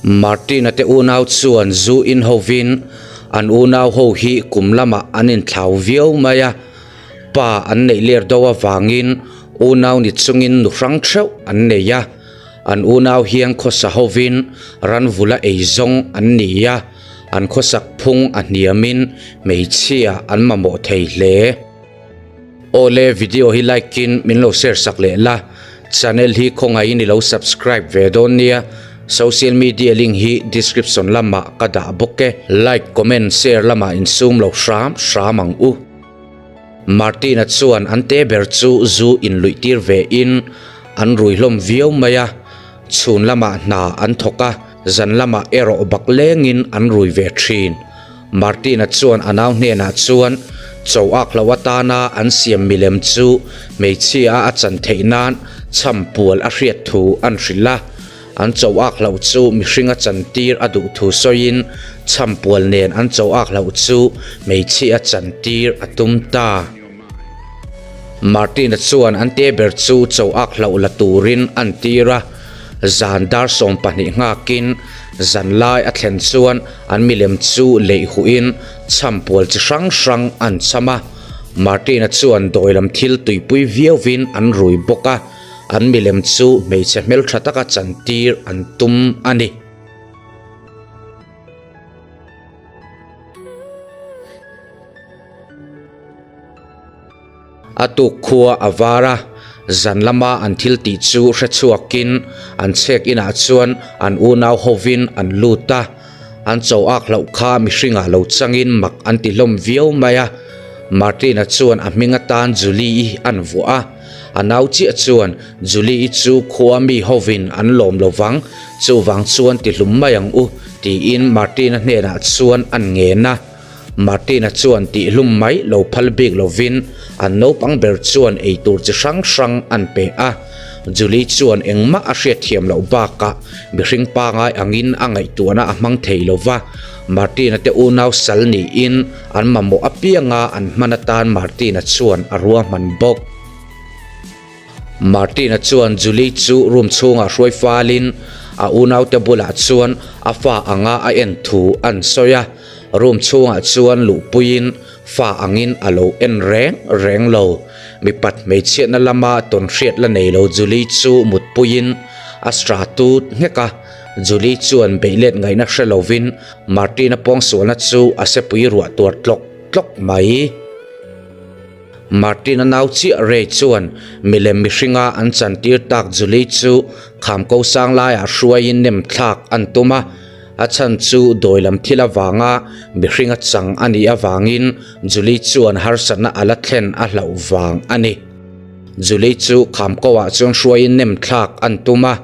Martin-a te unau chuan zu in hovin an unau ho hi kum lamah an inthlau viau mai a, pa an neih ler do avangin unau ni chungin nu hrang theuh an nei a, an unau hian khawsa hovin ran vula eizawng an ni a, an khawsak phung a hniamin hmeichhia an mamawh thei hle. Awle video hi like in min lo share sak leh la, channel hi khawngaihin i lo subscribe ve dawn nia, social media link hi description lamah ka dah bawk e, like comment share lamah insum lo hram hram ang u. Martina chuan an te ber chu zu inluih tir ve in an rui hlawm viau mai a, chhun lamah hna an thawk a, zan lamah erawh bak lengin an rui ve thin. Martina chuan a nau hnenah chuan cho ak lo atana an siam milem chu hmeichhia a chan theih nan chham pual a hriat thu an hrilh a. An cho ak loh chu mihring a chan tir a duh thu sawiin chham pual nen an cho ak loh chu hmeichhia chan tir a tum ta. Martina chuan an te ber chu cho ak hloh la turin an tir a, zan dar 12 nghakin zan lai a thlen chuan an milem chu leih huhin chham pual chi hrang hrang an chham a. Martina chuan dawilam thil tuipui viauvin an rui bawk a, an milem chu hmeichhe hmeltha taka chan tir an tum a ni. A tuk khua a var a, zan lama an thil tih chu hre chhuakin an chhek inah chuan an unau hovin an lut a, an cho ak hlauh kha mihringah lo changin mak an ti hlawm viau mai a. Martin-a chuan a hming atan Julie-i an vuah a, a nau chiah chuan Julie-i chu khua mi hovin an lawm lo vang, chuvang chuan ti hlum mai ang u tiin Martin-a hnenah chuan an ngen a. Martina chuan tihhlum mai lo phal bik lovin an naupang ber chuan eitur chi hrang hrang an pe a. Julie chuan engmah a hriatthiam loh bakah mihring pangai angin a ngaihtuahna a hmang thei lova. Martina te unau sal niin an mamawh apianga an hman atan Martina chuan a ruahman bawk. Martina chuan Julie chu room chhungah hruai falin a unaute bulah chuan a fa anga a en thu an sawi a. Room chhungah chuan luhpuiin fa angin a lo en reng reng lo. Mipat hmeichhiatna lama tawn hriat la nei lo Julie chu mutpuiin a stra tut nghek a. Julie chuan beihlet ngaihna hre lovin Martina pawngsualna chu a sepui ruah tuar tlawk tlawk mai. Martin-a nau chiah Ray chuan milem mihringa an chantir tak Julie chu kham ko sang laiah hruaiin nem thlak an tum a, a chhan chu dawi lam thil avanga mihringa chang a nih avangin Julie chuan harsatna a la thlen a hlauh vang a ni. Julie chu kham ko ah chuan hruaiin nem thlak an tum a,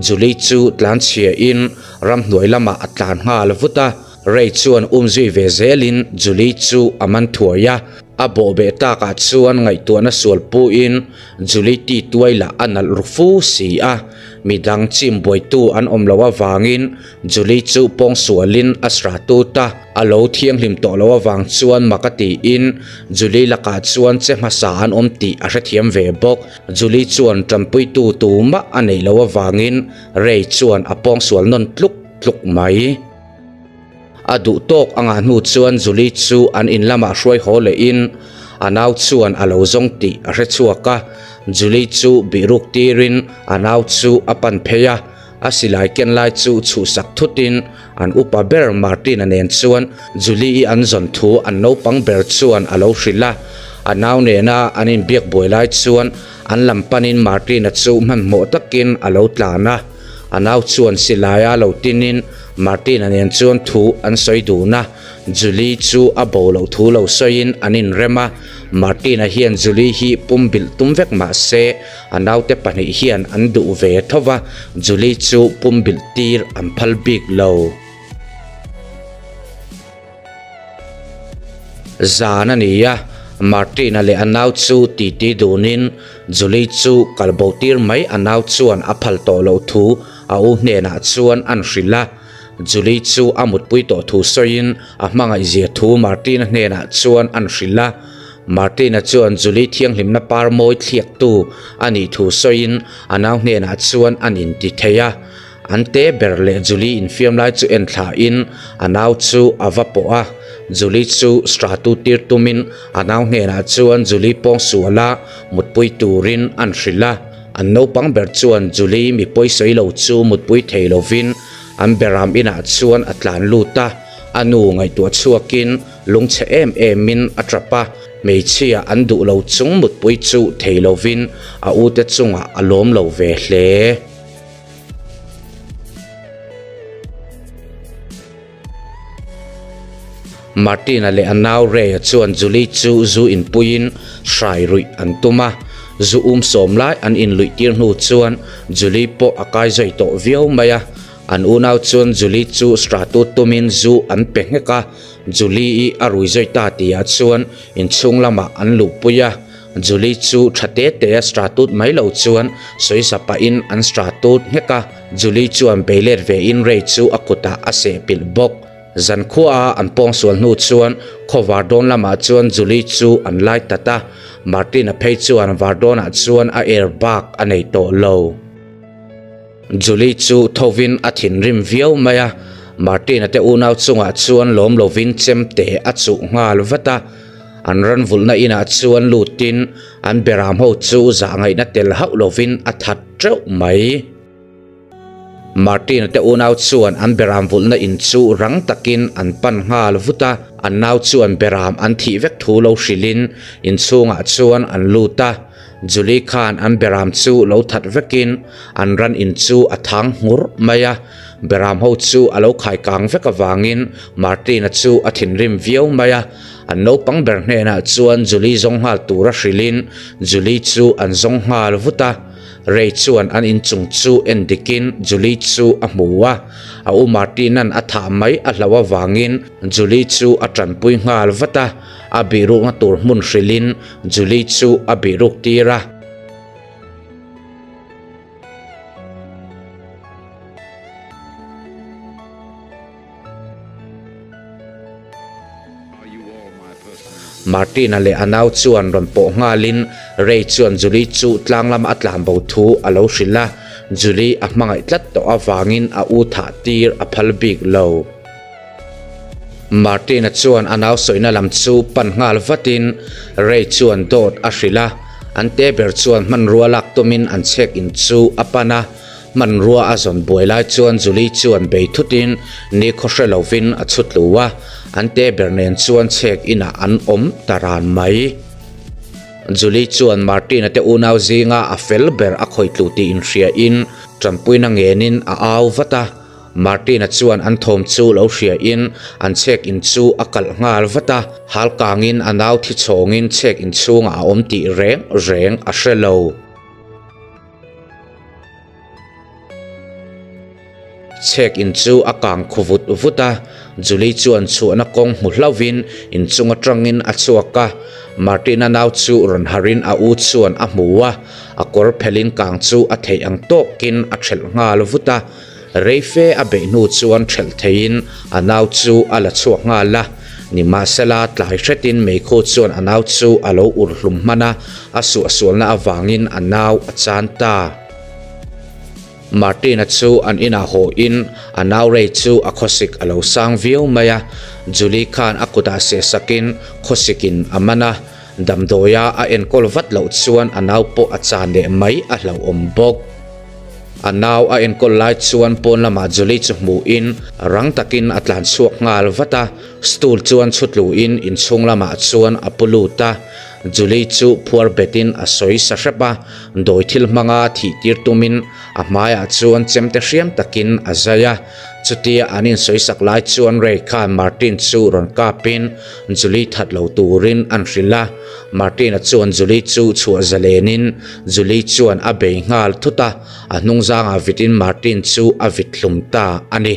Julie chu tlanchhiain ramhnuai lamah a tlan nghal vut a, Ray chuan umzui ve zelin Julie chu a man thuai a. A bawhbeh takah chuan ngaihtuahna sual puin Julie ti tuai lah a nalh ru fu si a, midang chim buaitu an awm loh avangin Julie chu pawng sualin a sra tut a, a lo thianghlim tawh loh avang chuan mak a tiin Julie lakah chuan che hmasa an awm tih a hrethiam ve bawk. Julie chuan tanpuitu tumah a neih loh avangin Ray chuan a pawng sual nawn tluk tluk mai. A duh tawk a ngah hnu chuan Julie chu an in lamah hruai haw lehin a nau chuan a lo zawng tih a hre chhuak a. Julie chu bihruk tirin a nau chu a pan phei a, a silai ken lai chu chhuhsak thutin an upa ber Martin-a nen chuan Julie-i an zawn thu an naupang ber chuan a lo hrilh a. A nau nena an inbiak buai lai chuan an lam panin Martin-a chu hmanhmawh takin a lo tlan a. A nau chuan silaia lo tinin Martin-a nen chuan thu an sawi dun a, Julie chu a bo loh thu lo sawiin an inrem a. Martin-a hian Julie hi pumbilh tum vek mah se, a naute pahnih hian an duh ve tho va, Julie chu pumbilh tir an phal bik lo. Zan a ni a, Martin-a leh a nau chu titi dunin Julie chu kal bo tir mai a nau chuan a phal tawh loh thu a u hnenah chuan an hrilh a. Julie chu a mutpui tawh thu sawiin a hmangaihzia thu Martin-a hnenah chuan an hrilh a. Martin-a chuan Julie thianghlimna par mawi thliaktu a nih thu sawiin a nau hnenah chuan an inti thei a. An te ber leh Julie infiam lai chu en thla in a nau chu a va pawh a. Julie chu stratu tir tumin a nau hnenah chuan Julie pawng suala mutpui turin an hrilh a. An naupang ber chuan Julie mi pawisawi lo chu mutpui thei lovin an beram inah chuan a tlan lut a. A nu ngaihtuah chhuakin lungchhe em emin a tap a. Hmeichhia an duh lo chung mutpui chu thei lovin a ute chungah a lawm lo ve hle. Martina leh a nau Ray-a chuan Julie chu zu inpuiin hrai ruih an tum a. Zu um sawm lai an inluih tir hnu chuan Julie pawh a kai zui tawh viau mai a. An unau chuan Julie chu stratut tumin zu an pe nghek a. Julie-i a rui zui ta tihah chuan inchhung lamah an luhpui a. Julie chu tha te te a stratut mai lo chuan sawisa pahin an stratut nghek a. Julie chuan bei let ve in Ray chu a kutah a seh pilh bawk. Zankhua a an pawngsual hnu chuan khaw vardawn lamah chuan Julie chu an lai tat a, Martin-a phei chuan vardawnah chuan a air bag a nei tawh lo. Julie chu thovin a thinrim viau mai a, Martin-a te unau chungah chuan lawm lovin chemte a chuh nghal vat a. An ranvulhna inah chuan lutin an beram ho chu zahngaihna tel hauh lovin a that teuh mai. Martin-a te unau chuan an beram vulhna in chu rang takin an pan nghal vut a, an nau chuan beram an thih vek thu lo hrilhin inchhungah chuan an lut a. Julie khan an beram chu lo that vekin an ran in chu a thang nghur mai a, beram ho chu a lo khai kang vek avangin Martin-a chu a thinrim viau mai a. An naupang ber hnenah chuan Julie zawng nghal tura hrilhin Julie chu an zawng nghal vut a. Ray chuan an inchung chu en dikin Julie chu a hmu a, a u Martin-a'n a thah mai a hlauh avangin Julie chu a tanpui nghal vat a, a bihrukna tur hmun hrilhin Julie chu a bihruk tir a. Martina leh a nau chuan rawn pawh nghalin Ray chuan Julie chu tlang lama a tlan bo thu a lo hrilh a, Julie a hmangaih tlat tawh avangin a u thah tir a phal bik lo. Martina chuan a nau sawina lam chu pan nghal vatin Ray chuan dawt a hrilh a, an te ber chuan hmanrua lak tumin an chhek in chu a pan a, Hmanrua a zawn buai lai chuan Julie chuan bei thutin nikhaw hre lovin a chhu tlu a, an te ber nen chuan chhek inah an awm ta ran mai. Julie chuan Martin-a te unau zinga a fel ber a khawih tlu tih inhriain tanpuina ngenin a au vat a. Martin-a chuan an thawm chu lo hriain an chhek in chu a kalh nghal vat a, hal kangin a nau thi chhawngin chhek in chhungah a awm tih reng reng a hre lo. Chhek in chu a kang khu vut vut a, Julie chuan chhuahna kawng hmu hlauhin inchung atangin a chhuak a, Martina nau chu rawn harin a u chuan a hmu a, a kawr phelin kang chu a theih ang tawkin a thelh nghal vut a, reife a beih hnu chuan thelh theihin a nau chu a la chhuak nghal a. Nimahsela, tlai hretin meikhu chuan a nau chu a lo ur hlum hman a, a suahsualna avangin a nau a chan ta. Martina chu an inah hawiin a nau rei chu a khawsik a lo sang viau mai a, Julie khan a kutah sehsakin khawsikin a man a, damdawia a enkawl vat loh chuan a nau pawh a chan leh mai a hlauhawm bawk. A nau a enkawl lai chuan pawn lamah Julie chu hmuhin rang takin a tlan chhuak nghal vat a, stool chuan chhu tluin inchhung lamah chuan a pu lut a. Julie chu phuar betin a sawi sa hrep a, dawi thil hmanga thih tir tumin a hmaiah chuan chemte hriam takin a zai a. Chutia an insawisak lai chuan Ray khan Martin chu rawn kapin Julie that lo turin an hrilh a. Martin-a chuan Julie chu chhuah zalenin Julie chuan a bei nghal thut a, a hnungzangah vitin Martin chu a vit hlum ta a ni.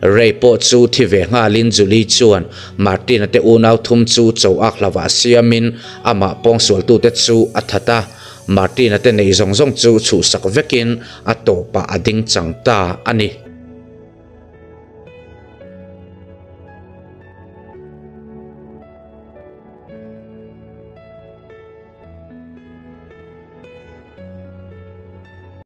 Ray pawh chu thi ve nghalin Julie chuan Martin-a te unau thum chu cho ak hlavah siamin amah pawngsualtute chu a that a. Martin-a te nei zawng zawng chu chhuhsak vekin a tawpah a ding chang ta a ni.